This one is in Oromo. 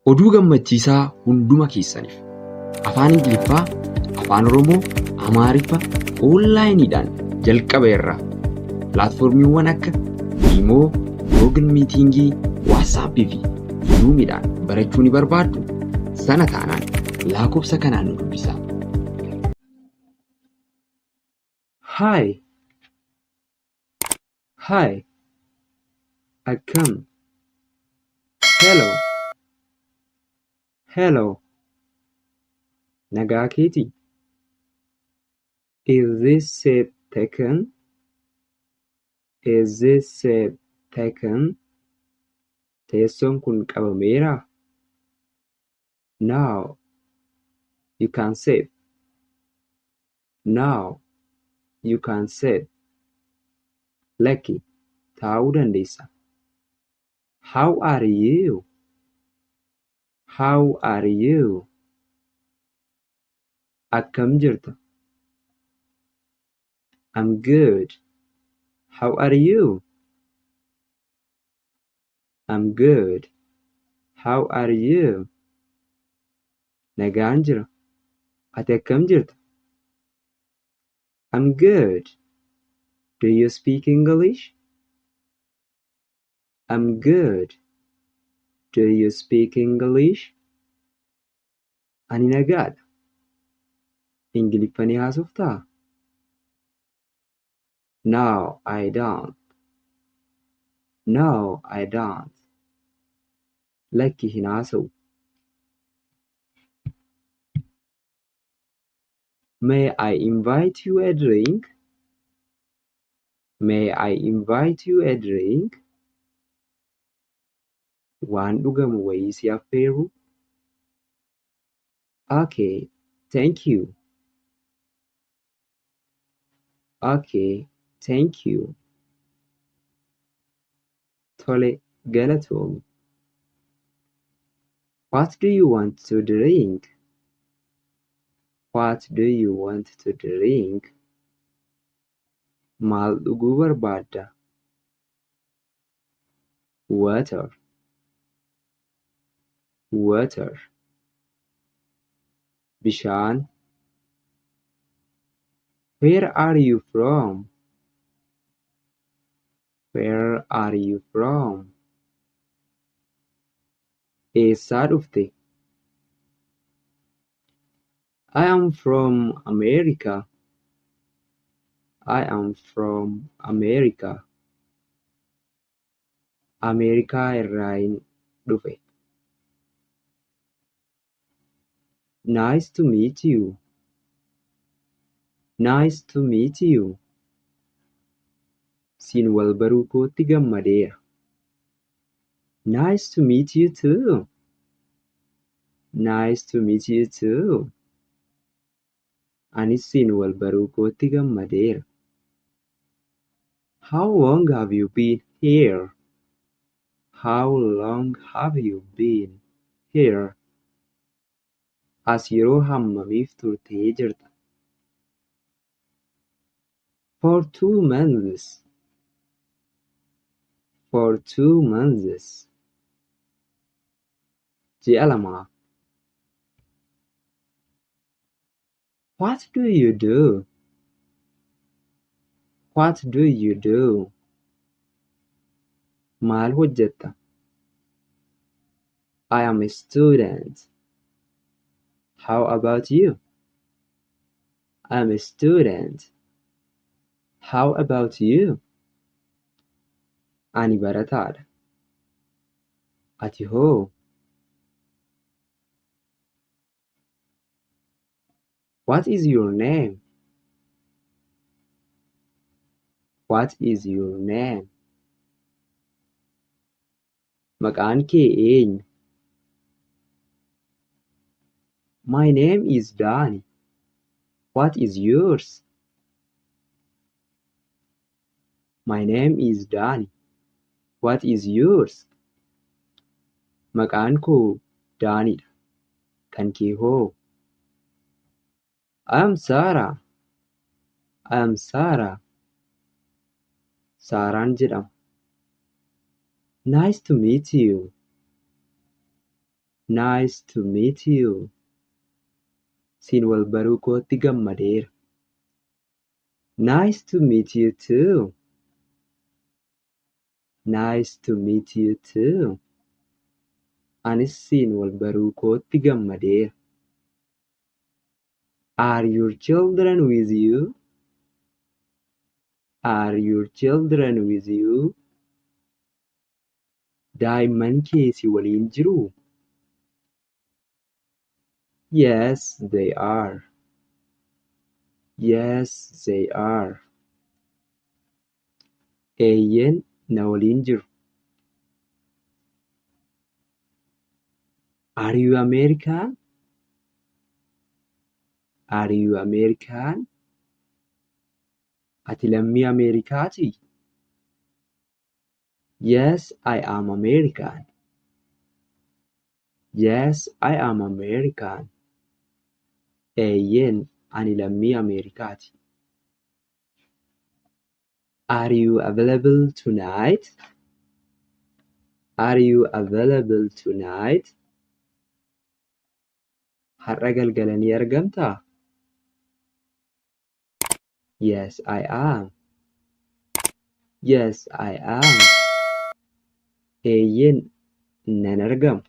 Oduu gammachiisaa hunduma keessaniif. Afaan Ingiliffaa, Afaan Oromoo, Amaariffa onlaayiniidhaan jalqaba irraa pilaatfoormiiwwan akka Imoo, Google Meetingii, WhatsApp fi Zoomiidhaan barachuu ni barbaaddu? Sana taanaan laakofsa kanaan nu dubbisaa. Hi. Hi. Akkam. Hello. Hello. Nagaa keetii? Is this seat taken? Is this seat taken? Teessoon kun qabameeraa? Now you can sit. Now you can sit. Lakki, taa'uu dandeessa. How are you? How are you? Akkam jirta? I'm good. How are you? I'm good. How are you? Nagaan jira. Ati akkam jirta? I'm good. Do you speak English? I'm good. Do you speak English? Ani nagaadha. Ingiliffa ni haasoftaa? No, I don't. No, I don't. Lakki hin haasa'u. May I invite you a drink? May I invite you a drink? Waan dhugamu wayii si affeeruu? Okay, thank you. Okay, thank you. Tole, galatoomi. What do you want to drink? What do you want to drink? Maal dhuguu barbaadda? Water. Water. Bishaan. Where are you from? Where are you from? Eessaa dhufte? I am from America. I am from America. Ameerikaa irraayin dhufe. Nice to meet you. Nice to meet you. Siin wal baruu kootti gammadeera. Nice to meet you too. Nice to meet you too. Anis siin wal baruu kootti gammadeera. How long have you been here? How long have you been here? As yeroo hammamiif turtee jirta? For 2 months. For 2 months. Ji'a lamaaf. What do you do? What do you do? Maal hojjetta? I am a student. How about you? I am a student. How about you? Ani barataadha. Ati hoo? What is your name? What is your name? Maqaan kee eenyu? My name is Danny. What is yours? My name is Danny. What is yours? Maqaan koo Daaniidha. Kan kee hoo? I am Sarah. I am Sarah. Saaraan jedhama. Nice to meet you. Nice to meet you. Siin wal baruu kootti gammadeera. Nice to meet you too. Nice to meet you too. Anis siin wal baruu kootti gammadeera. Are your children with you? Are your children with you? Daa'imman kee si waliin jiruu? Yes, they are. Yes, they are. Eeyyeen, na waliin jiru. Are you American? Are you American? Ati lammii Ameerikaatii? Yes, I am American. Yes, I am American. Eeyyeen, ani lammii Ameerikaati. Are you available tonight? Are you available tonight? Har'a galgala ni argamtaa? Yes, I am. Yes, I am. Eeyyeen, nan argama.